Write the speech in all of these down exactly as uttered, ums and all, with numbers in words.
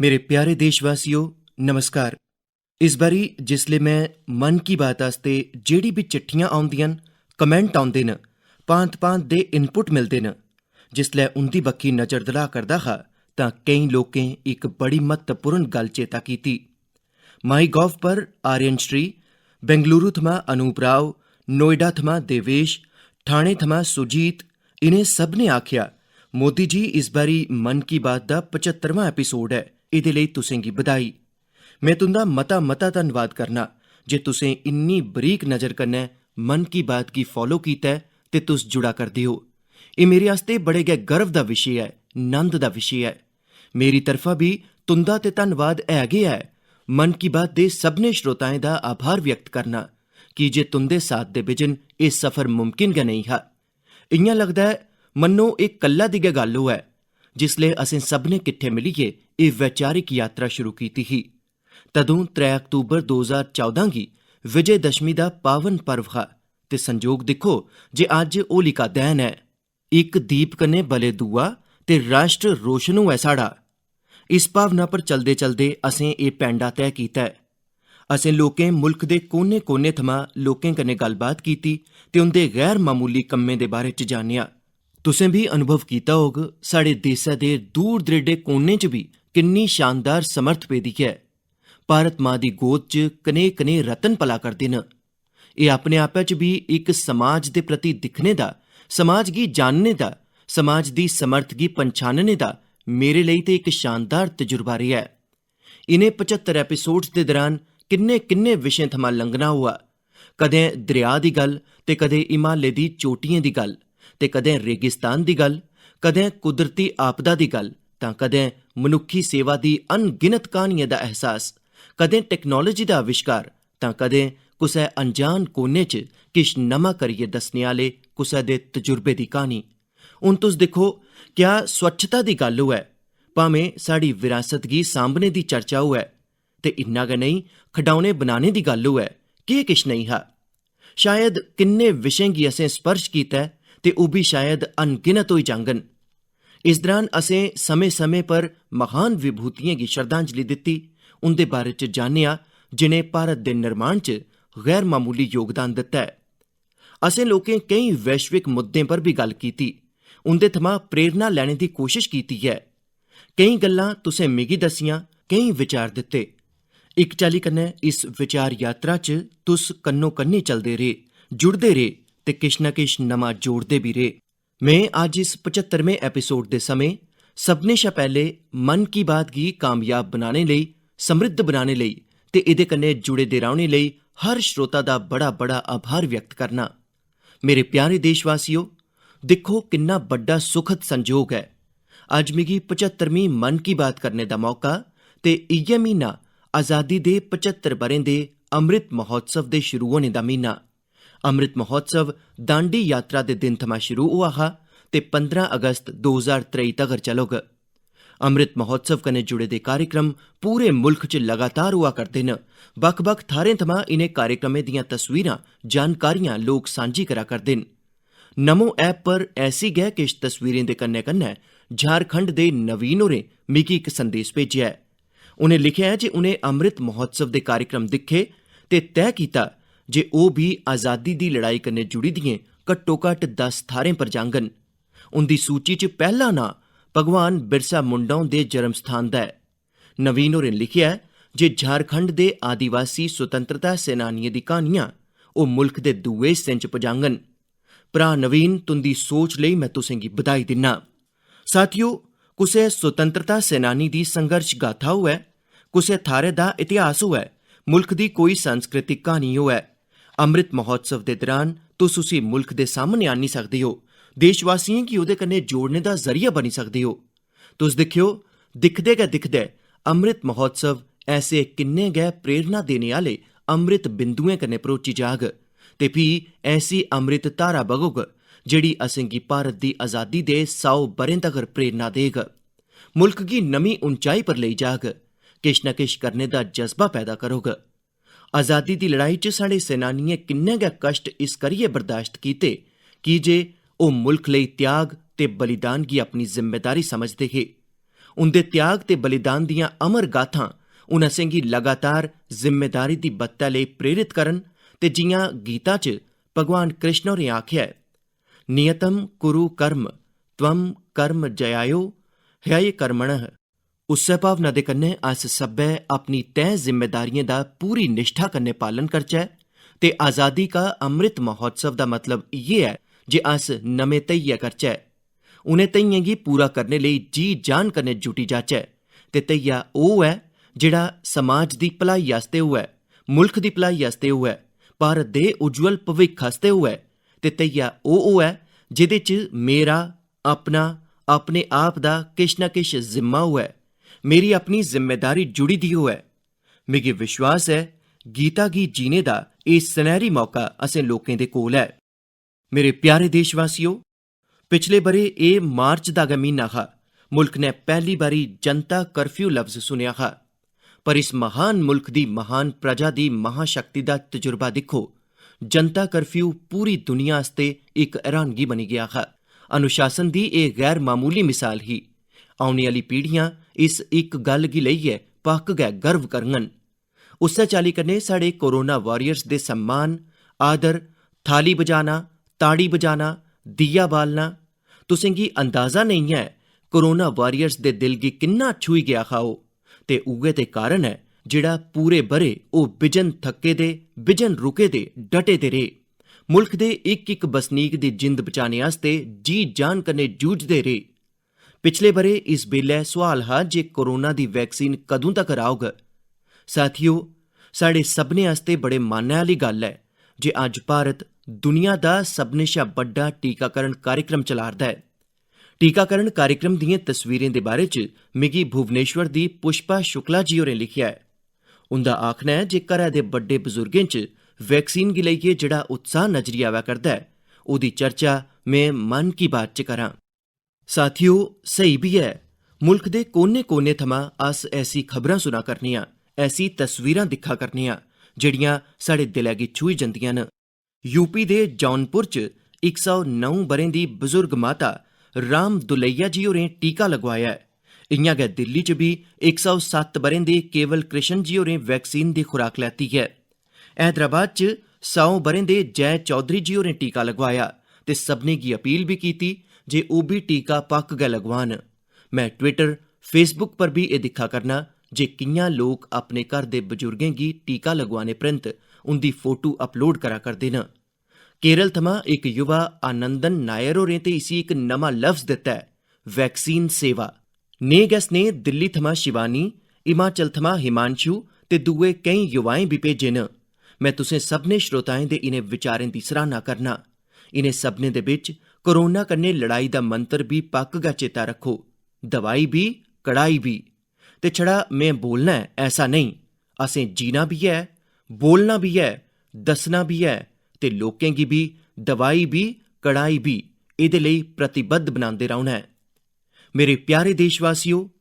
मेरे प्यारे देशवासियो, नमस्कार। इस बारी जिसले में मन की बात आस्तै जेह्ड़ी बी चिट्ठियां औंदियां न, कमेंट औंदे न, भांत-भांत दे इनपुट मिलदे न, जिसलै उं'दी बक्खी नजर दलाऽ करदा हा, तां केईं लोकें इक बड़ी म्हत्तवपूर्ण गल्ल चेता कीती। MyGov पर आर्यन श्री, बेंगलुरु थमां अनूप राव, नोएडा थमां देवेश, ठाणे थमां सुजीत, इ'नें सभनें आखेआ, "मोदी जी, इस बारी मन की बात दा पचत्तरवां एपिसोड ऐ, एह्दे लेई तुसें गी बधाई।" में तुं'दा मता-मता धन्नवाद करना जे तुसें इन्नी बरीक नजर कन्नै मन की बात गी फालो कीता ऐ ते तुस जुड़ा करदे ओ। एह् मेरे आस्तै बड़े गै गर्व दा विशे ऐ, नंद दा विशे ऐ। मेरी तरफा बी तुं'दा ते धन्नवाद है गै ऐ। मन की बात दे सभनें श्रोताएं दा आभार व्यक्त करना, की जे तुं'दे साथ दे बिजन एह् सफर मुमकिन गै नेईं हा। इ'यां लगदा ऐ मन्नो एह् कल्ला दी गै गल्ल होऐ, जिसलै असें सभनें किट्ठे मिलियै एह् वैचारिक यात्रा शुरू कीती ही। तदूं त्रै अक्तूबर दो ज्हार चौदां गी विजयदशमी दा पावन पर्व हा ते संजोग दिक्खो जे अज्ज होलिका दहन ऐ। "इक दीप कन्नै बले दूआ ते राष्ट्र रोशन होऐ साढ़ा।" इस भावना पर चलदे-चलदे असें एह् पैंडा तैऽ कीता ऐ। असें लोकें मुल्ख दे कोने-कोने थमां लोकें कन्नै गल्लबात कीती ते उं'दे गैर मामूली कम्में दे बारे च जानेआ। तुसें बी अनुभव कीता होग, साढ़े देसै दे दूर-दरेडे कोने च बी किन्नी शानदार समर्थ पेदी ऐ। भारत मां दी गोद च कनेह्-कनेह् रतन पला करदे न। एह् अपने आपै च बी इक समाज दे प्रति दिक्खने दा, समाज गी जानने दा, समाज दी समर्थ गी पंछानने दा मेरे लेई ते इक शानदार तजुर्बा रेहा ऐ। इ'नें पचत्तर एपिसोड्स दे दरान किन्ने-किन्ने विशें थमां लंघना होआ। कदें दरेआ दी गल्ल ते कदें हिमालय दी चोटियें दी गल्ल ते कदें रेगिस्तान दी गल्ल, कदें कुदरती आपदा दी गल्ल तां कदें मनुक्खी सेवा दी अनगिनत क्हानियें दा एहसास, कदें टैक्नोलाजी दा आविश्कार तां कदें कुसै अनजान कोने च किश नमां करियै दस्सने आह्ले कुसै दे तजुर्बे दी क्हानी। हून तुस दिक्खो, क्या स्वच्छता दी गल्ल होऐ, भामें साढ़ी विरासत गी सांभने दी चर्चा होऐ, ते इन्ना गै नेईं, खडौने बनाने दी गल्ल होऐ, केह् किश नेईं हा। शायद किन्ने विशें गी असें स्पर्श कीता ऐ ते ओह् बी शायद अनगिनत होई जाङन। इस दरान असें समें-समें पर महान विभूतियें गी श्रद्धांजलि दित्ती, उं'दे बारे च जानेआ जि'नें भारत दे निर्माण च गैर मामूली योगदान दित्ता ऐ। असें लोकें केईं वैश्विक मुद्दें पर बी गल्ल कीती, उं'दे थमां प्रेरणा लैने दी कोशश कीती ऐ। केईं गल्लां तुसें मिगी दस्सियां, केईं विचार दित्ते। इक चाल्ली कन्नै इस विचार यात्रा च तुस कन्नो-कन्नी चलदे रेह्, जुड़दे रेह् ते किश ना किश नमां जोड़दे बी रेह्। में अज्ज इस पचत्तरमें एपिसोड दे समें सभनें शा पैह्ले मन की बात गी कामयाब बनाने लेई, समृद्ध बनाने लेई ते एह्दे कन्नै जुड़े दे रौह्ने लेई हर श्रोता दा बड़ा-बड़ा आभार व्यक्त करना। मेरे प्यारे देशवासियो, दिक्खो किन्ना बड्डा सुखद संजोग ऐ। अज्ज मिगी पचत्तरमीं मन की बात करने दा मौका ते इ'यै म्हीना आजादी दे पचत्तर ब'रें दे अमृत महोत्सव दे शुरू होने दा म्हीना। अमृत महोत्सव दांडी यात्रा दे दिन थमां शुरू होआ हा ते पंदरां अगस्त दो ज्हार त्रेई तगर चलग। अमृत महोत्सव कन्नै जुड़े दे कार्यक्रम पूरे मुल्ख च लगातार होआ करदे न। बक्ख-बक्ख थाह्रें थमां इ'नें कार्यक्रमें दियां तस्वीरां, जानकारियां लोक सांझी करा करदे न। नमो ऐप पर ऐसी गै किश तस्वीरें दे कन्नै-कन्नै झारखंड दे नवीन होरें मिगी इक संदेश भेजेआ ऐ। उ'नें लिखेआ ऐ जे उ'नें अमृत महोत्सव दे कार्यक्रम दिक्खे ते तैऽ कीता जे ओह् बी आजादी दी लड़ाई कन्नै जुड़ी दियें घट्टो-घट्ट दस थाह्रें पर जाङन। उं'दी सूची च पैह्ला नांऽ भगवान बिरसा मुंडा हुंदे जन्म स्थान दा ऐ। नवीन होरें लिखेआ ऐ जे झारखंड दे आदिवासी स्वतंत्रता सेनानियें दी क्हानियां ओह् मुल्ख दे दूए हिस्सें च पजाङन। भ्राऽ नवीन, तुं'दी सोच लेई में तुसें गी बधाई दिन्ना। साथियो, कुसै स्वतंत्रता सेनानी दी संघर्ष गाथा होऐ, कुसै थाह्रै दा इतिहास होऐ, मुल्ख दी कोई सांस्कृतिक क्हानी होऐ, अमृत महोत्सव दे दरान तुस उसी मुल्ख दे सामनै आह्नी सकदे ओ, देशवासियें गी ओह्दे कन्नै जोड़ने दा जरिया बनी सकदे ओ। तुस दिक्खेओ, दिखदे गै दिखदे अमृत महोत्सव ऐसे किन्ने गै प्रेरणा देने आह्ले अमृत बिंदुएं कन्नै भरोची जाग ते फ्ही ऐसी अमृत धारा बगोग जेह्ड़ी असेंगी भारत दी अजादी दे सौ ब'रें तगर प्रेरणा देग, मुल्ख गी नमीं उंचाई पर लेई जाग, किश न किश करने दा जज्बा पैदा करोग। अजादी दी लड़ाई च साढ़े सेनानियें किन्ने गै कश्ट इस करियै बर्दाश्त कीते की जे ओह् मुल्ख लेई त्याग ते बलिदान गी अपनी जिम्मेदारी समझदे हे। उं'दे त्याग ते बलिदान दियां अमर गाथां हून असेंगी लगातार जिम्मेदारी दी बत्तै लेई प्रेरत करन ते जि'यां गीता च भगवान कृष्ण होरें आखेआ ऐ, "नियतम कुरु कर्म त्वम कर्म जयायो ह्यय कर्मणः।" उस्सै भावना दे कन्नै अस सब्भै अपनी तय जिम्मेदारियें दा पूरी निश्ठा कन्नै पालन करचै ते आजादी का अमृत महोत्सव दा मतलब इ'यै ऐ जे अस नमें धैइयै करचै। उ'नें धैइयें गी पूरा करने लेई जी जान कन्नै जुटी जाचै। ते धैइया ओह् ऐ जेह्ड़ा समाज दी भलाई आस्तै होऐ, मुल्ख दी भलाई आस्तै होऐ, भारत दे उज्जवल भविक्ख आस्तै होऐ। ते धैइया ओह् होऐ जेह्दे च मेरा अपना, अपने आप दा किश ना किश जिम्मा होऐ, मेरी अपनी जिम्मेदारी जुड़ी दी होऐ। मिगी विश्वास ऐ, गीता गी जीने दा एह् सनैह्री मौका असें लोकें दे कोल ऐ। मेरे प्यारे देशवासियो, पिछले ब'रे एह् मार्च दा गै म्हीना हा, मुल्ख ने पैह्ली बारी जनता कर्फ्यू लफ्ज सुनेआ हा। पर इस महान मुल्ख दी महान प्रजा दी महाशक्ति दा तजुर्बा दिक्खो। जनता कर्फ्यू पूरी दुनिया आस्तै इक हैरानगी बनी गेआ हा। अनुशासन दी एह् गैर मामूली मिसाल ही। औने आह्ली पीढ़ियां इस इक गल्ल गी लेइयै पक्क गै गर्व करङन। उस्सै चाल्ली कन्नै साढ़े कोरोना वॉरियर्स दे सम्मान, आदर, थाली बजाना, ताड़ी बजाना, दिया बालना, तुसें गी अंदाजा नेईं ऐ कोरोना वॉरियर्स दे दिल गी किन्ना छूही गेआ हा ओह्। ते उ'ऐ ते कारण ऐ जेह्ड़ा पूरे ब'रे ओह् बिजन थक्के दे, बिजन रुके दे, डटे दे रेह्। मुल्ख दे इक-इक बसनीक दी जिंद बचाने आस्तै जी जान कन्नै जूझदे रेह्। पिछले ब'रे इस बेल्लै सुआल हा जे कोरोना दी वैक्सीन कदूं तगर औग। साथियो, साढ़े सभनें आस्तै बड़े मानै आह्ली गल्ल ऐ जे अज्ज भारत दुनिया दा सभनें शा बड्डा टीकाकरण कार्यक्रम चला'रदा ऐ। टीकाकरण कार्यक्रम दियें तस्वीरें दे बारे च मिगी भुवनेश्वर दी पुष्पा शुक्ला जी होरें लिखेआ ऐ। उंदा आखना ऐ जे घरै दे बड्डे बजुर्गें च वैक्सीन गी लेइयै जेह्ड़ा उत्साह नजरी आवै करदा ऐ, ओह्दी चर्चा में मन की बात च करां। साथियो, स्हेई बी ऐ, मुल्ख दे कोने-कोने थमां अस ऐसी खबरां सुना करने आं, ऐसी तस्वीरां दिक्खा करने आं, जेह्ड़ियां साढ़े दिलै गी छूही जंदियां न। यूपी दे जौनपुर च इक सौ नौ ब'रें दी बजुर्ग माता राम दुलैया जी होरें टीका लगवाया ऐ। इ'यां गै दिल्ली च बी इक सौ सत्त ब'रें दे केवल कृष्ण जी होरें वैक्सीन दी खुराक लैती ऐ। हैदराबाद च सौ ब'रें दे जय चौधरी जी होरें टीका लगवाया ते सभनें गी अपील बी कीती जे ओह् बी टीका पक्क गै लगवान। में Twitter, Facebook पर बी एह् दिक्खा करना जे कि'यां लोक अपने घर दे बजुर्गें गी टीका लगवाने परैंत उं'दी फोटो अपलोड करा करदे न। केरल थमां इक युवा आनंदन नायर होरें ते इसी इक नमां लफ्ज दित्ता ऐ, वैक्सीन सेवा। नेह गै स्नेह दिल्ली थमां शिवानी, हिमाचल थमां हिमांशु ते दुए केई युवाएं बी भेजे न। में तुसें सभनें श्रोताएं दे इ'नें विचारें दी सराहना करना। इ'नें सभनें दे बिच कोरोना कन्नै लड़ाई दा मंत्र बी पक्क गै चेता रक्खो, दवाई बी, कड़ाई बी। ते छड़ा में बोलना ऐ, ऐसा नेईं। असें जीना बी ऐ, बोलना बी ऐ, दस्सना बी ऐ ते लोकें गी बी दवाई बी, कड़ाई बी एह्दे लेई प्रतिबद्ध बनांदे रौह्ना ऐ। मेरे प्यारे देशवासियो,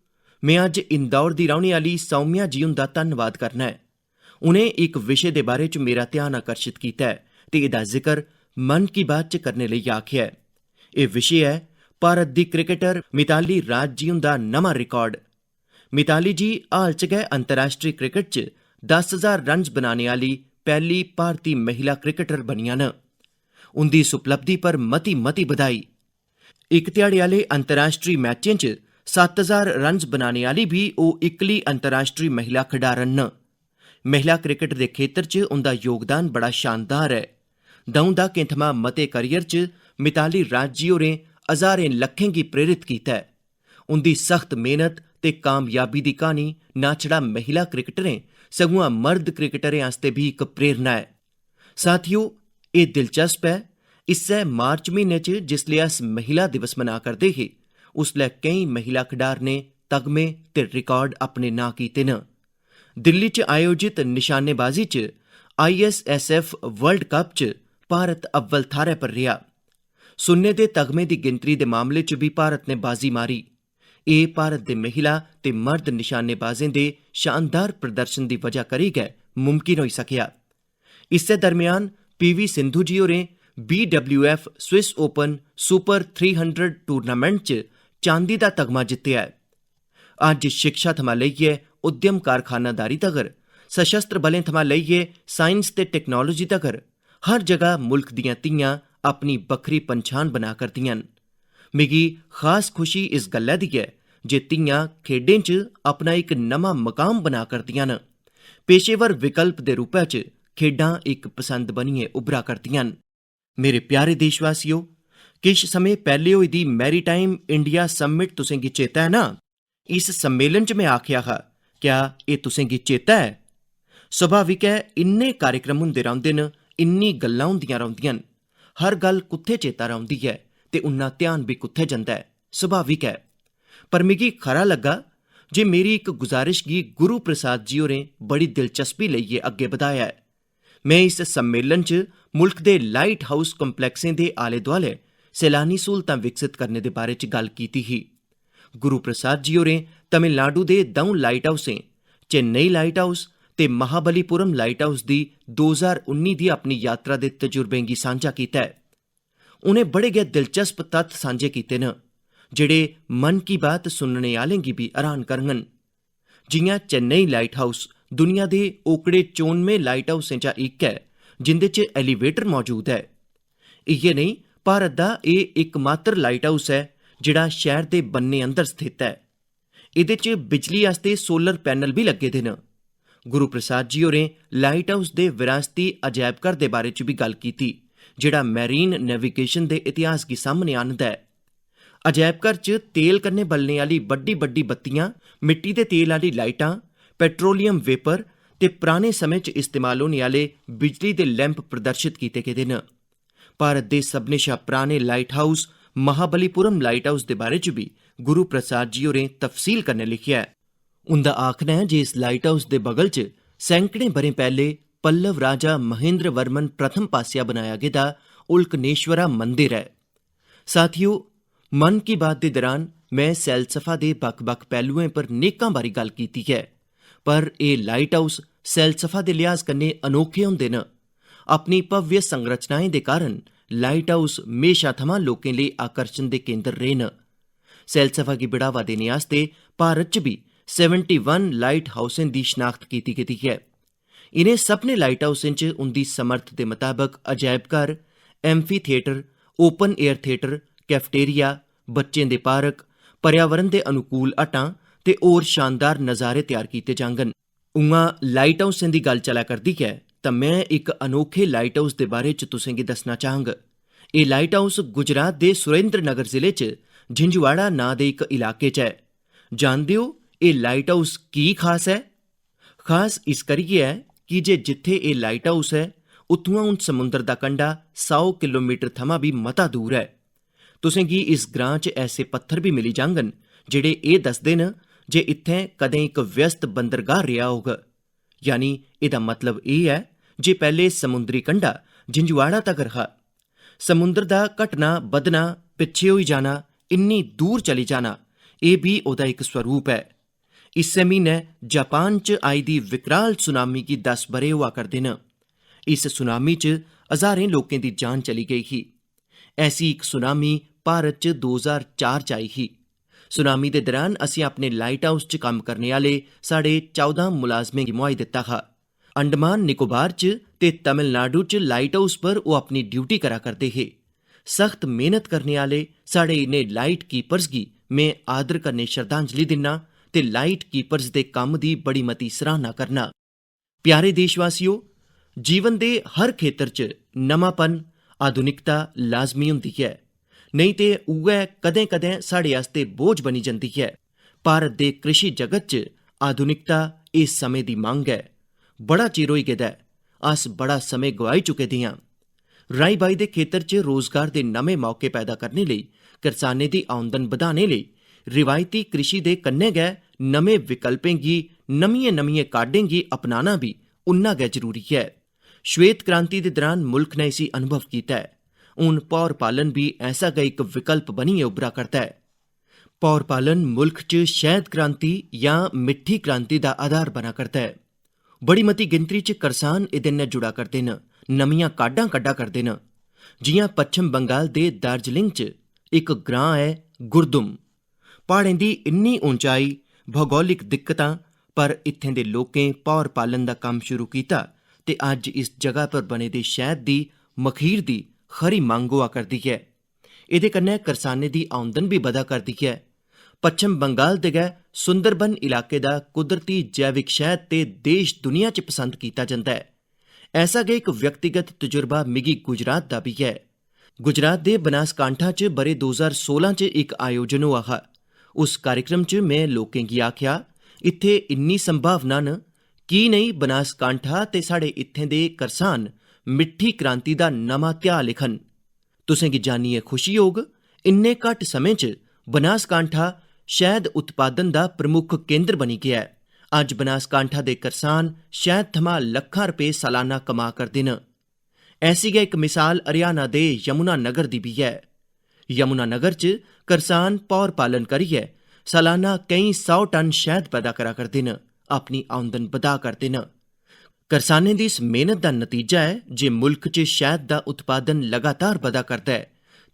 में अज्ज इंदौर दी रौह्ने आह्ली सौम्या जी हुंदा धन्नवाद करना ऐ। उ'नें इक विशे दे बारे च मेरा ध्यान आकर्शित कीता ऐ ते एह्दा जिकर मन की बात च करने लेई आखेआ ऐ। एह् विशे ऐ भारत दी क्रिकेटर मिताली राज जी हुंदा नमां रिकार्ड। मिताली जी हाल च गै अंतर्राश्ट्री क्रिकेट च दस ज्हार रन्स बनाने आह्ली पैह्ली भारती महिला क्रिकेटर बनियां न। उं'दी इस उपलब्धि पर मती-मती बधाई। इक ध्याड़े आह्ले अंतर्राश्ट्री मैचें च सत्त ज्हार रन्स बनाने आह्ली बी ओह् इक्कली अंतर्राश्ट्री महिला खडारन न। महिला क्रिकेट दे खेतर च उं'दा योगदान बड़ा शानदार ऐ। द'ऊं द्हाकें थमां मते करियर च मिताली राज जी होरें हजारें लक्खें गी प्रेरित कीता ऐ। उं'दी सख्त मेहनत ते कामयाबी दी क्हानी ना छड़ा महिला क्रिकेटरें, सगुआं मर्द क्रिकेटरें आस्तै बी इक प्रेरणा ऐ। साथियो, एह् दिलचस्प ऐ, इस्सै मार्च म्हीने च जिसलै अस महिला दिवस मना करदे हे, उसलै केईं महिला खडारनें तगमे ते रिकार्ड अपने नांऽ कीते न। दिल्ली च आयोजित निशानेबाजी च आईएसएसएफ वर्ल्ड कप च भारत अव्वल थाह्रै पर रेहा। सुन्ने दे तगमे दी गिनतरी दे मामले च बी भारत ने बाजी मारी। एह् भारत दे महिला ते मर्द निशानेबाजें दे शानदार प्रदर्शन दी वजह करी गै मुमकिन होई सकेआ। इस्सै दरम्यान पीवी सिंधु जी होरें BWF Swiss open super three hundred tournament च चांदी दा तगमा जित्तेआ ऐ। अज्ज शिक्षा थमां लेइयै उद्यम कारखानादारी तगर, सशस्त्र बलें थमां लेइयै साइंस ते टैक्नोलाजी तगर हर जगह मुल्ख दियां धीआं अपनी बक्खरी पंछान बना करदियां न। मिगी खास खुशी इस गल्लै दी ऐ जे धीआं खेड्डें च अपना इक नमां मकाम बना करदियां न। पेशेवर विकल्प दे रूपै च खेड्डां इक पसंद बनियै उब्भरा करदियां न। मेरे प्यारे देशवासियो, किश समें पैह्ले होई दी Maritime India Summit तुसेंगी चेता ऐ ना? इस सम्मेलन च में आखेआ हा, क्या एह् तुसेंगी चेता ऐ? स्वाभाविक ऐ, इन्ने कार्यक्रम होंदे रौंह्दे न, इन्नी गल्लां होंदियां रौंह्दियां न, हर गल्ल कुत्थै चेता रौंह्दी ऐ ते उन्ना ध्यान बी कुत्थै जंदा ऐ। स्वाभाविक ऐ। पर मिगी खरा लग्गा जे मेरी इक गुजारिश गी गुरु प्रसाद जी होरें बड़ी दिलचस्पी लेइयै अग्गें बधाया ऐ। में इस सम्मेलन च मुल्ख दे लाइट हाउस कम्प्लैक्सें दे आले-दुआले सैलानी स्हूलतां विकसत करने दे बारे च गल्ल कीती ही। गुरु प्रसाद जी होरें तमिलनाडु दे द'ऊं लाइट हाउसें, चेन्नई लाइट हाउस ते महाबलीपुरम लाइट हाउस दी दो ज्हार उन्नी दी अपनी यात्रा दे तजुर्बें गी सांझा कीता ऐ। उ'नें बड़े गै दिलचस्प तत्थ सांझे कीते न, जेह्ड़े मन की बात सुनने आह्लें गी बी हैरान करङन। जि'यां चेन्नई लाइट हाउस दुनिया दे ओकड़े चौनमें लाइट हाउसें चा इक ऐ जिं'दे च एलीवेटर मौजूद ऐ। इ'यै नेईं, भारत दा एह् इकमात्र लाइट हाउस ऐ जेह्ड़ा शैह्र दे बन्ने अंदर स्थित ऐ। एह्दे च बिजली आस्तै सोलर पैनल बी लग्गे दे न। गुरु प्रसाद जी होरें लाइट हाउस दे विरासती अजैब घर दे बारे च बी गल्ल कीती, जेह्ड़ा मैरीन नेविगेशन दे इतिहास गी सामने आह्नदा ऐ। अजैब घर च तेल कन्नै बलने आह्ली बड्डी-बड्डी बत्तियां, मिट्टी दे तेल आह्ली लाइटां, पेट्रोलियम वेपर ते पराने समें च इस्तेमाल होने आह्ले बिजली दे लैंप प्रदर्शित कीते गेदे न। भारत दे सभनें शा पराने lighthouse Mahabalipuram lighthouse दे बारे च बी गुरु प्रसाद जी होरें तफसील कन्नै लिखेआ ऐ। उंदा आखना ऐ जे इस लाइट हाउस दे बगल च सैकड़ें ब'रें पैह्ले पल्लव राजा महेंद्र वर्मन प्रथम पासेआ बनाया गेदा उल्कनेश्वरा मंदिर ऐ। साथियो, मन की बात दे दरान में सैलसफा दे बक्ख-बक्ख पैह्लुएं पर नेकां बारी गल्ल कीती ऐ, पर एह् लाइट हाउस सैलसफा दे लिहाज कन्नै अनोखे होंदे न। अपनी भव्य संरचनाएं दे कारण लाइट हाउस म्हेशा थमां लोकें लेई आकर्षण दे केंद्र रेह् न। सैलसफा गी बढ़ावा देने आस्तै भारत च बी इकहत्तर लाइट हाउसें दी शनाख्त कीती गेदी ऐ। इ'नें सभनें लाइट हाउसें च उं'दी समर्थ दे मताबक अजैब घर, amphi theatre, open air theatre, cafeteria, बच्चें दे पार्क, पर्यावरण दे अनुकूल हट्टां ते होर शानदार नजारे त्यार कीते जाङन। उ'आं, लाइट हाउसें दी गल्ल चलै करदी ऐ, तां में इक अनोखे लाइट हाउस दे बारे च तुसें गी दस्सना चाह्ङ। एह् लाइट हाउस गुजरात दे सुरेंद्र नगर जिले च झिंझुआड़ा नांऽ दे इक इलाके च ऐ। जानदे ओ, एह् लाइट हाउस की खास ऐ? खास इस करियै ऐ की जे जित्थै एह् लाइट हाउस ऐ, उत्थुआं हून समुंदर दा कंढा सौ किलोमीटर थमां बी मता दूर ऐ। तुसें गी इस ग्रां च ऐसे पत्थर बी मिली जाङन जेह्ड़े एह् दसदे न जे इत्थें कदें इक व्यस्त बंदरगाह रेहा होग। यानी एह्दा मतलब एह् ऐ जे पैह्ले समुंदरी कंढा झिंझुआड़ा तगर हा। समुंदर दा घटना बधना, पिच्छे होई जाना, इन्नी दूर चली जाना, एह् बी ओह्दा इक स्वरूप ऐ। इस्सै म्हीनै जापान च आई दी विकराल सुनामी गी दस ब'रे होआ करदे न। इस सुनामी च हजारें लोकें दी जान चली गेई ही। ऐसी इक सुनामी भारत च दो ज्हार चार च आई ही। सुनामी दे दरान असें अपने लाइट हाउस च कम्म करने आह्ले साढ़े चौदां मुलाजमें गी मुहाई दित्ता हा। अंडमान निकोबार च ते तमिलनाडु च लाइट हाउस पर ओह् अपनी ड्यूटी करा करदे हे। सख्त मेहनत करने आह्ले साढ़े इ'नें लाइट कीपर्स गी में आदर कन्नै श्रद्धांजलि दिन्ना ते लाइट कीपर्स दे कम्म दी बड़ी मती सराहना करना। प्यारे देशवासियो, जीवन दे हर खेतर च नमांपन, आधुनिकता लाजमी होंदी ऐ, नेईं ते उ'ऐ कदें-कदें साढ़े आस्तै बोझ बनी जंदी ऐ। भारत दे कृषि जगत च आधुनिकता इस समें दी मंग ऐ। बड़ा चिर होई गेदा ऐ, अस बड़ा समें गोआई चुके दे आं। राई-बाई दे खेतर च रोजगार दे नमें मौके पैदा करने लेई, करसानें दी औंदन बधाने लेई, रिवायती कृषि दे कन्नै गै नमें विकल्पें गी, नमियें-नमियें काढें गी अपनाना बी उन्ना गै जरूरी ऐ। श्वेत क्रांति दे दरान मुल्ख ने इसी अनुभव कीता ऐ। हून भौर पालन बी ऐसा गै इक विकल्प बनियै उब्भरा करदा ऐ। भौर पालन मुल्ख च शैह्द क्रांति जां मिट्ठी क्रांति दा आधार बना करदा ऐ। बड़ी मती गिनतरी च करसान एह्दे नै जुड़ा करदे न, नमियां काढां कड्ढा करदे न। जि'यां पच्छम बंगाल दे दार्जिलिंग च इक ग्रां ऐ गुरदुम। प्हाड़ें दी इन्नी उंचाई भौगोलिक दिक्कतां, पर इत्थें दे लोकें भौर पालन दा कम्म शुरू कीता ते अज्ज इस जगह पर बने दे शैह्द दी मखीर दी खरी मंग होआ करदी ऐ। एह्दे कन्नै करसानें दी औंदन बी बधा करदी ऐ। पच्छम बंगाल दे गै सुंदरबन इलाके दा कुदरती जैविक शैह्द ते देश दुनिया च पसंद कीता जंदा ऐ। ऐसा गै इक व्यक्तिगत तजुर्बा मिगी गुजरात दा बी ऐ। गुजरात दे बनासकांठा च ब'रे दो ज्हार सोलां च इक आयोजन होआ हा। उस कार्यक्रम च में लोकें गी आखेआ, "इत्थै इन्नी संभावना न, की नेईं बनासकांठा ते साढ़े इत्थें दे करसान मिट्ठी क्रांति दा नमां ध्याऽ लिखन?" तुसें गी जानियै खुशी होग, इन्ने घट्ट समें च बनासकांठा शैह्द उत्पादन दा प्रमुख केंद्र बनी गेआ ऐ। अज्ज बनासकांठा दे करसान शैह्द थमां लक्खां रपेऽ सालाना कमा करदे न। ऐसी गै इक मिसाल हरियाणा दे यमुना नगर दी बी ऐ। यमुना नगर च करसान भौर पालन करियै सालाना केईं सौ टन शैह्द पैदा करा करदे न, अपनी औंदन बधा करदे न। करसानें दी इस मेहनत दा नतीजा ऐ जे मुल्क च शैह्द दा उत्पादन लगातार बधा करदा ऐ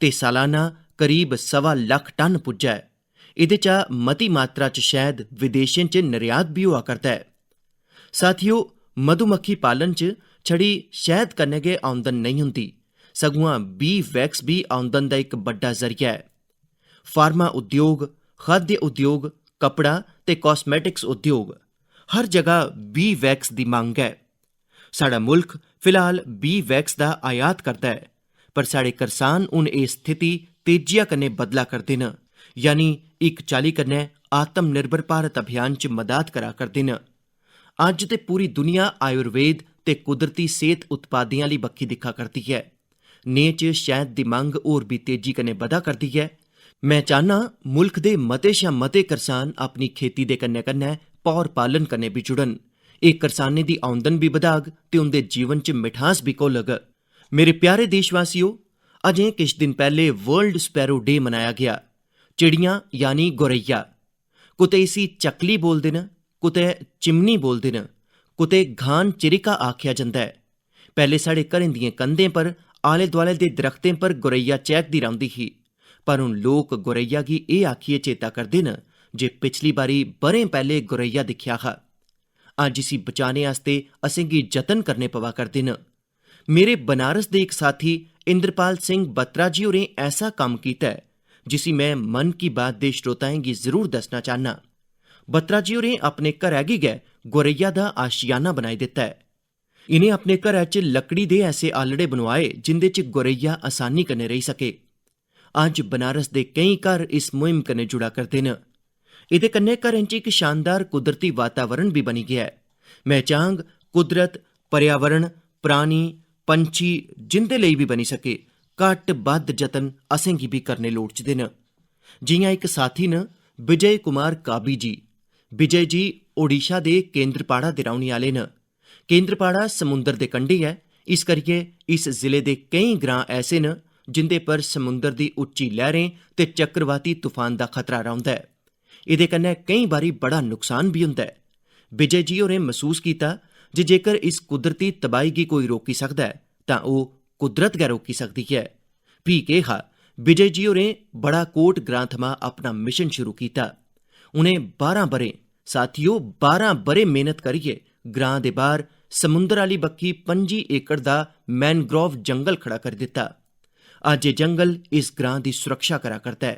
ते सालाना करीब सवा लक्ख टन पुज्जा ऐ। एह्दे चा मती मात्रा च शैह्द विदेशें च निर्यात बी होआ करदा ऐ। साथियो, मधुमक्खी पालन च छड़ी शैह्द कन्नै गै औंदन नेईं होंदी, सगुआं बी वैक्स बी औंदन दा इक बड्डा जरिया ऐ। फार्मा उद्योग, खाद्य उद्योग, कपड़ा ते कॉस्मेटिक्स उद्योग, हर जगह बी वैक्स दी मंग ऐ। साढ़ा मुल्क फिलहाल बी वैक्स दा आयात करदा ऐ, पर साढ़े करसान हून एह् स्थिति तेजिया कन्नै बदला करदे न, यानी इक चाल्ली कन्नै आत्मनिर्भर भारत अभियान च मदाद करा करदे न। अज्ज ते पूरी दुनिया आयुर्वेद ते कुदरती सेह्त उत्पादें आह्ली बक्खी दिक्खा करदी ऐ। नेह् च शैह्द दी मंग होर बी तेजी कन्नै बधा करदी ऐ। मैं चाह्न्नां मुल्ख दे मते शा मते करसान अपनी खेती दे कन्नै-कन्नै भौर पालन कन्नै बी जुड़न। एह् करसानें दी औंदन बी बधाग ते उं'दे जीवन च मिठास बी घोलग। मेरे प्यारे देशवासियो, अजें किश दिन पैह्ले वर्ल्ड स्पैरो डे मनाया गेआ। चिड़ियां यानी गौरैया। कुतै इसी चकली बोलदे न, कुतै चिमनी बोलदे न, कुतै घान चिरिका आखेआ जंदा ऐ। पैह्ले साढ़े घरें दियें कंधें पर, आले-दुआले दे दरख्तें पर गौरैया चैह्कदी रौंह्दी ही, पर हून लोक गौरैया गी एह् आखियै चेता करदे न जे पिछली बारी ब'रें पैह्ले गौरैया दिक्खेआ हा। अज्ज इसी बचाने आस्तै असेंगी जतन करने पवा करदे न। मेरे बनारस दे इक साथी इंद्रपाल सिंह बत्रा जी होरें ऐसा कम्म कीता ऐ, जिसी मैं मन की बात दे श्रोताएं गी जरूर दस्सना चाह्न्नां। बत्रा जी होरें अपने घरै गी गै गौरैया दा आशियाना बनाई दित्ता ऐ। इ'नें अपने घरै च लकड़ी दे ऐसे आलड़े बनोआए, जिंदे च गौरैया असानी कन्नै रेही सके। अज्ज बनारस दे केईं घर इस मुहिम कन्नै जुड़ा करदे न। एह्दे कन्नै घरें च इक शानदार कुदरती वातावरण बी बनी गेआ ऐ। मैं चाह्ङ, कुदरत, पर्यावरण, प्राणी, पंछी, जिंदे लेई बी बनी सके, घट्ट बद्ध जतन असेंगी बी करने लोड़चदे न। जि'यां इक साथी न विजय कुमार काबी जी। विजय जी ओडिशा दे केंद्रपाड़ा दे रौह्ने आह्ले न। केंद्रपाड़ा समुंदर दे कंढे ऐ, इस करियै इस जिले दे केईं ग्रां ऐसे न जिंदे पर समुंदर दी उच्ची लैह्रें ते चक्रवाती तूफान दा खतरा रौंह्दा ऐ। एह्दे कन्नै केईं बारी बड़ा नुकसान बी होंदा ऐ। विजय जी होरें मसूस कीता जे जेकर इस कुदरती तबाही गी कोई रोकी सकदा ऐ, तां ओह् कुदरत गै रोकी सकदी ऐ। फ्ही केह् हा, विजय जी होरें बड़ाकोट ग्रां थमां अपना मिशन शुरू कीता। उ'नें बारां ब'रें, साथियो, बारां ब'रे मेहनत करियै ग्रां दे बाह्र समुंदर आह्ली बक्खी पंजी एकड़ दा मैनग्रोव जंगल खड़ा करी दित्ता। अज्ज एह् जंगल इस ग्रां दी सुरक्षा करा करदा ऐ।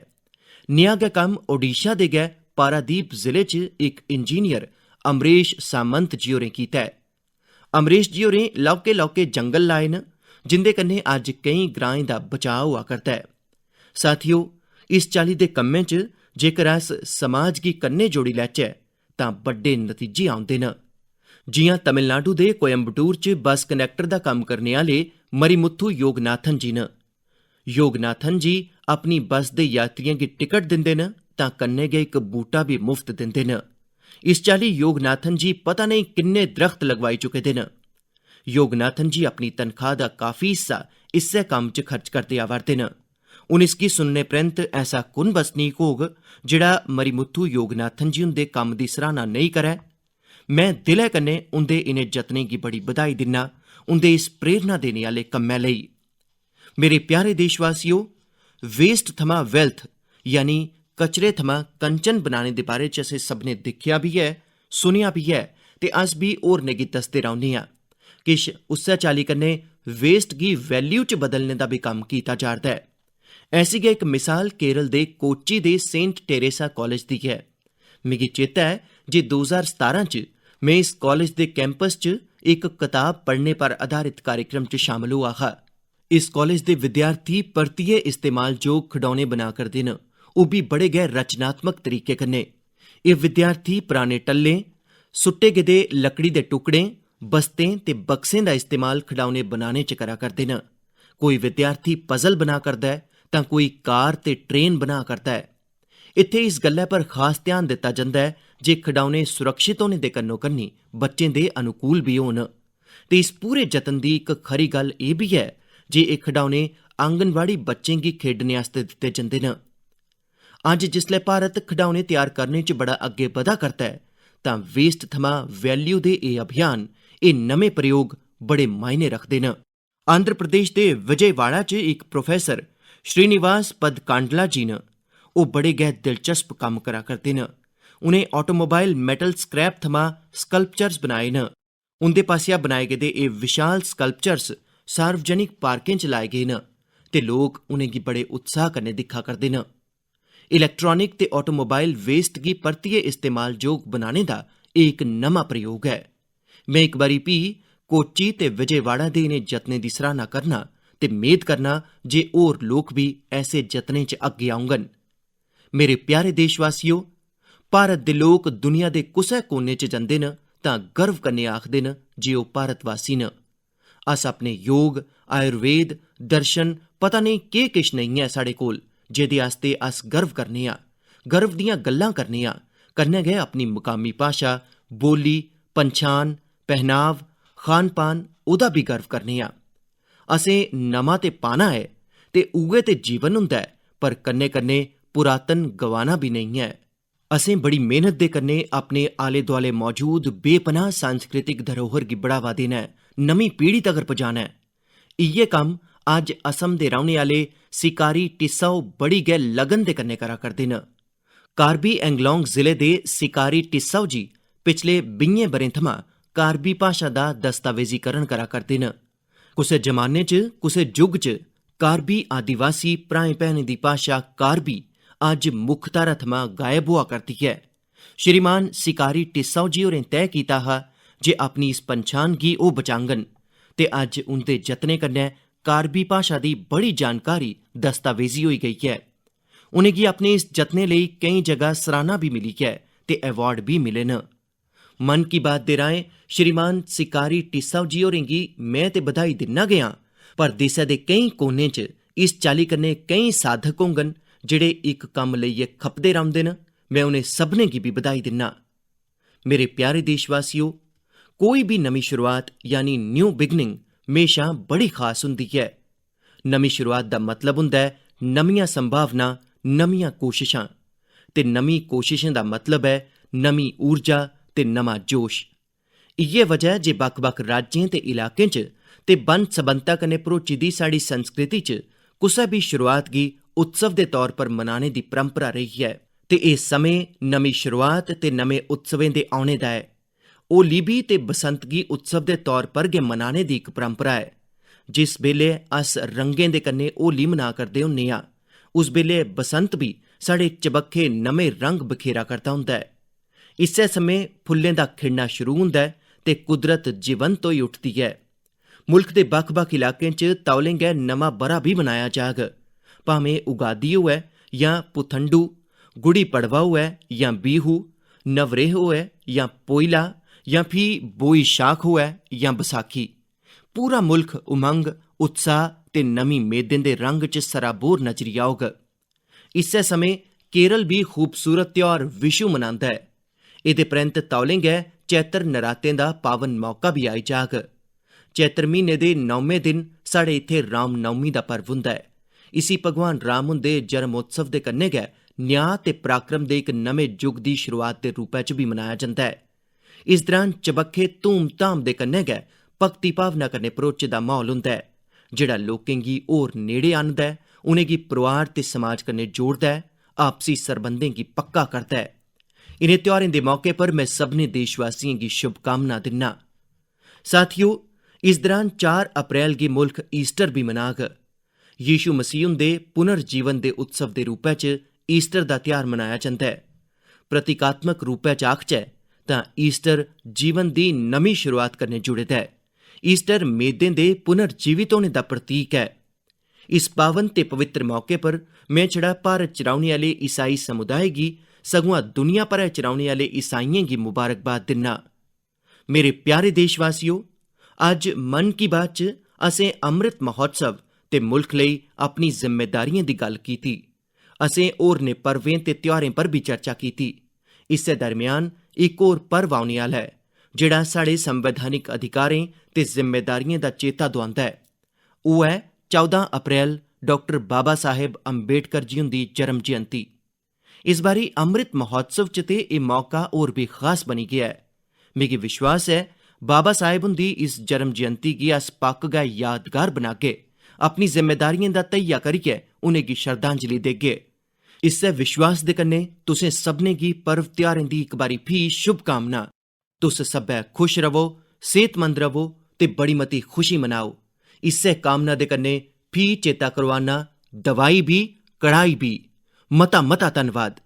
नेहा गै कम्म ओडिशा दे गै पारादीप जिले च इक इंजीनियर अमरीश सामंत जी होरें कीता ऐ। अमरीश जी होरें लौह्के-लौह्के जंगल लाए न, जिंदे कन्नै अज्ज केईं ग्राएं दा बचाऽ होआ करदा ऐ। साथियो, इस चाल्ली दे कम्में च जेकर अस समाज गी कन्नै जोड़ी लैचै, तां बड्डे नतीजे औंदे न। जि'यां तमिलनाडु दे कोयंबटूर च बस कंडक्टर दा कम्म करने आह्ले मरिमुथु योगनाथन जी न। योगनाथन जी अपनी बस दे यात्रियें गी टिकट दिंदे न, तां कन्नै गै इक बूटा बी मुफ्त दिंदे न। इस चाल्ली योगनाथन जी पता नेईं किन्ने दरख्त लगवाई चुके दे न। योगनाथन जी अपनी तनखाह दा काफी हिस्सा इस्सै कम्म च खर्च करदे आवा'रदे न। हून इसगी सुनने परैंत ऐसा कु'न बसनीक होग, जेह्ड़ा मरिमुथु योगनाथन जी हुंदे कम्म दी सराह्ना नेईं करै? मैं दिलै कन्नै उं'दे इ'नें जतनें गी बड़ी बधाई दिन्ना, उं'दे इस प्रेरणा देने आह्ले कम्मै लेई। मेरे प्यारे देशवासियो, वेस्ट थमां वेल्थ, यानी कचरे थमां कंचन बनाने दे बारे च असें सभनें दिक्खेआ बी ऐ, सुनेआ बी ऐ, ते अस बी होरनें गी दसदे रौह्ने आं। किश उस्सै चाल्ली कन्नै वेस्ट गी वैल्यू च बदलने दा बी कम्म कीता जा'रदा ऐ। ऐसी गै इक मिसाल केरल दे कोच्चि दे सेंट टेरेसा कालेज दी ऐ। मिगी चेता ऐ जे दो ज्हार सतारां च में इस कालेज दे कैंपस च इक कताब पढ़ने पर आधारित कार्यक्रम च शामल होआ हा। इस कालेज दे विद्यार्थी परतियै इस्तेमाल जोग खडौने बना करदे न, ओह् बी बड़े गै रचनात्मक तरीके कन्नै। एह् विद्यार्थी पराने टल्लें, सुट्टे गेदे लकड़ी दे टुकड़ें, बस्तें ते बक्सें दा इस्तेमाल खडौने बनाने च करा करदे न। कोई विद्यार्थी पजल बना करदा ऐ, तां कोई कार ते ट्रेन बना करदा ऐ। इत्थै इस गल्लै पर खास ध्यान दित्ता जंदा ऐ जे खडौने सुरक्षित होने दे कन्नो-कन्नी बच्चें दे अनुकूल बी होन। ते इस पूरे जतन दी इक खरी गल्ल एह् बी ऐ जे एह् खडौने आंगनवाड़ी बच्चें गी खेढने आस्तै दित्ते जंदे न। अज्ज जिसलै भारत खडौने त्यार करने च बड़ा अग्गें बधा करदा ऐ, तां वेस्ट थमां वैल्यू दे एह् अभियान, एह् नमें प्रयोग बड़े मायने रखदे न। आंध्र प्रदेश दे विजयवाड़ा च इक प्रोफेसर श्रीनिवास पदकांडला जी न। ओह् बड़े गै दिलचस्प कम्म करा करदे न। उ'नें ऑटोमोबाइल मैटल स्क्रैप थमां स्कल्पचर्स बनाए न। उं'दे पासेआ बनाए गेदे एह् विशाल स्कल्पचर्स सार्वजनिक पार्कें च लाए गे न ते लोक उ'नेंगी बड़े उत्साह कन्नै दिक्खा करदे न। इलैक्ट्रॉनिक ते ऑटोमोबाइल वेस्ट गी परतियै इस्तेमाल जोग बनाने दा एह् इक नमां प्रयोग ऐ। में इक बारी फ्ही कोच्चि ते विजयवाड़ा दे इ'नें जतनें दी सराह्ना करना ते मेद करना जे होर लोक बी ऐसे जतनें च अग्गें औङन। मेरे प्यारे देशवासियो, भारत दे लोक दुनिया दे कुसै कोने च जंदे न तां गर्व कन्नै आखदे न जे ओह् भारतवासी न। अस अपने योग, आयुर्वेद, दर्शन, पता नेईं केह् किश नेईं ऐ साढ़े कोल, जेह्दे आस्तै अस गर्व करने आं, गर्व दियां गल्लां करने आं, कन्नै गै अपनी मकामी भाशा, बोल्ली, पंछान, पहनाव, खान-पान, ओह्दा बी गर्व करने आं। असें नमां ते पाना ऐ ते उ'ऐ ते जीवन होंदा ऐ, पर कन्नै-कन्नै पुरातन गवाना बी नेईं ऐ। असें बड़ी मेहनत दे कन्नै अपने आले-दुआले मौजूद बेपनाह सांस्कृतिक धरोहर गी बढ़ावा देना ऐ, नमीं पीढ़ी तगर पजाना ऐ। इ'यै कम्म अज्ज असम दे रौह्ने आह्ले सिकारी टिस्सौ बड़ी गै लगन दे कन्नै करा करदे न। कार्बी एंगलोंग जिले दे सिकारी टिस्सौ जी पिछले बीहें ब'रें थमां कार्बी भाशा दा दस्तावेजीकरण करा करदे न। कुसै जमाने च, कुसै जुग च कार्बी आदिवासी भ्राएं-भैनें दी भाशा कार्बी अज्ज मुक्ख धारा थमां गायब होआ करदी ऐ। श्रीमान सिकारी टिस्सौ जी होरें तय कीता हा जे अपनी इस पंछान गी ओह् बचाङन ते अज्ज उं'दे जतनें कन्नै कार्बी भाशा दी बड़ी जानकारी दस्तावेजी होई गेई ऐ। उ'नेंगी अपने इस जतनें लेई केईं जगह सराह्ना बी मिली ऐ ते अवार्ड बी मिले न। मन की बात दे राहें श्रीमान सिकारी टिस्सौ जी होरें गी में ते बधाई दिन्ना गै आं, पर देसै दे केईं कोनें च इस चाल्ली कन्नै केईं साधक होङन जेह्ड़े इक कम्म लेइयै खपदे रौंह्दे न। में उ'नें सभनें गी बी बधाई दिन्ना। मेरे प्यारे देशवासियो, कोई बी नमीं शुरुआत यानी न्यू बिगनिंग म्हेशां बड़ी खास होंदी ऐ। नमीं शुरुआत दा मतलब होंदा ऐ नमियां संभावनां, नमियां कोशशां। ते नमीं कोशशें दा मतलब ऐ नमीं ऊर्जा ते नमां जोश। इ'यै वजह ऐ जे बक्ख-बक्ख राज्यें ते इलाकें च ते बन्न-सबन्नता कन्नै भरोची दी साढ़ी संस्कृति च कुसै बी शुरुआत गी उत्सव दे तौर पर मनाने दी परंपरा रेही ऐ। ते एह् समें नमीं शुरुआत ते नमें उत्सवें दे औने दा ऐ। होली बी ते बसंत गी उत्सव दे तौर पर गै मनाने दी इक परंपरा ऐ। जिस बेल्लै अस रंगें दे कन्नै होली मना करदे होन्ने आं, उस बेल्लै बसंत बी साढ़े चबक्खै नमें रंग बखेरा करदा होंदा ऐ। इस्सै समें फुल्लें दा खिड़ना शुरू होंदा ऐ ते कुदरत जीवंत होई उठदी ऐ। मुल्ख दे बक्ख-बक्ख इलाकें च तौले गै नमां ब'रा बी मनाया जाग। भामें उगादी होऐ जां पुथंडू, गुड़ी पड़वा होऐ जां बीहू, नवरेह होऐ जां पोइला जां फ्ही बोई शाख होऐ जां बसाखी, पूरा मुल्ख उमंग, उत्साह ते नमीं मेदें दे रंग च सराबोर नजरी औग। इस्सै समें केरल बी खूबसूरत त्यौहार विशु मनांदा ऐ। एह्दे परैंत्त तौले गै चैत्र नरातें दा पावन मौका बी आई जाग। चैत्र म्हीने दे नौमें दिन साढ़े इत्थै रामनौमी दा पर्व होंदा ऐ। इसी भगवान राम हुंदे जन्मोत्सव दे कन्नै गै न्यांऽ ते पराक्रम दे इक नमें जुग दी शुरुआत दे रूपै च बी मनाया जंदा ऐ। इस दरान चबक्खै धूम-धाम दे कन्नै गै भक्ति भावना कन्नै भरोचे दा म्हौल होंदा ऐ, जेह्ड़ा लोकें गी होर नेड़े आह्नदा ऐ, उ'नेंगी परोआर ते समाज कन्नै जोड़दा ऐ, आपसी सरबंधें गी पक्का करदा ऐ। इ'नें त्यौहारें दे मौके पर में सभनें देशवासियें गी शुभकामनां दिन्ना। साथियो, इस दरान चार अप्रैल गी मुल्ख ईस्टर बी मनाग। यीशु मसीह हुंदे पुनर्जीवन दे उत्सव दे रूपै च ईस्टर दा त्यौहार मनाया जंदा ऐ। प्रतीकात्मक रूपै च आखचै तां ईस्टर जीवन दी नमीं शुरुआत कन्नै जुड़े दा ऐ। ईस्टर मेदें दे पुनर्जीवित होने दा प्रतीक ऐ। इस पावन ते पवित्र मौके पर में छड़ा भारत च रौह्ने आह्ले ईसाई समुदाय गी, सगुआं दुनिया भरै च रौह्ने आह्ले ईसाइयें गी मुबारकबाद दिन्ना। मेरे प्यारे देशवासियो, अज्ज मन की बात च असें अमृत महोत्सव ते मुल्ख लेई अपनी जिम्मेदारियें दी गल्ल कीती। असें होरनें पर्वें ते त्यौहारें पर बी चर्चा कीती। इस्सै दरम्यान इक होर पर्व औने आह्ला ऐ, जेह्ड़ा साढ़े संवैधानिक अधिकारें ते जिम्मेदारियें दा चेता दोआंदा ऐ। ओह् ऐ चौदां अप्रैल, डाक्टर बाबा साहेब अम्बेडकर जी हुंदी जन्म जयंती। इस बारी अमृत महोत्सव च ते एह् मौका होर बी खास बनी गेआ ऐ। मिगी विश्वास ऐ, बाबा साहेब हुंदी इस जन्म जयंती गी अस पक्क गै यादगार बनागे, अपनी जिम्मेदारियें दा धैया करियै उ'नेंगी श्रद्धांजलि देगे। इस्सै विश्वास दे कन्नै तुसें सभनें गी पर्व त्यौहारें दी इक बारी फ्ही शुभकामना। तुस सब्भै खुश रवो, सेह्तमंद रवो ते बड़ी मती खुशी मनाओ। इस्सै कामना दे कन्नै फ्ही चेता करोआना, दवाई बी, कड़ाई बी। मता मता धन्नवाद।